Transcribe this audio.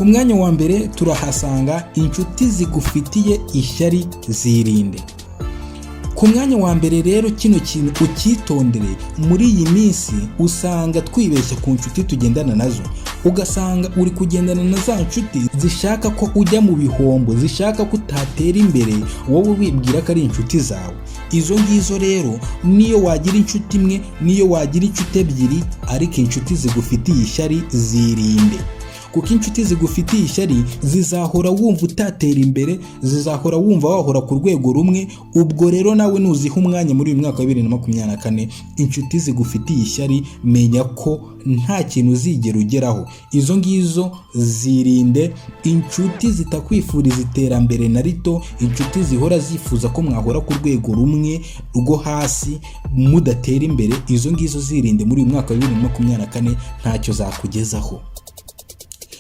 Ku mwanya wa mbere turahasanga inshuti zigufitiye ishyari, zirinde. Ku mwanya wa mbere rero, kino kintu ucyitondere. Muri iyi minsi usanga twibeshya ku nshuti tugendana nazo, ugasanga uri kugendana na za nshuti zishaka ko ujya mu bihombo, zishaka ko utatera imbere, wowe wibwira ko ari inshuti zawe. Izo ngizo rero, niyo wagira inshuti imwe, niyo wagira inshuti ebyiri, ariko inshuti zigufitiye ishyari zirinde, kuko inshuti zigufitiye ishyari zizahora wumva utatera imbere, zizahora wumva wahora ku rwego rumwe. Ubwo rero nawe nuziha umwanya muri uyu mwaka wa 2024, inshuti zigufitiye ishyari, menya ko nta kintu uzigera ugeraho. Izo ngizo zirinde. Inshuti zitakwifuriza iterambere na rito, inshuti zihora zifuza ko mwahora ku rwego rumwe rwo hasi mudatera imbere, izo ngizo zirinde muri uyu mwaka wa 2024, ntacyo zakugezaho.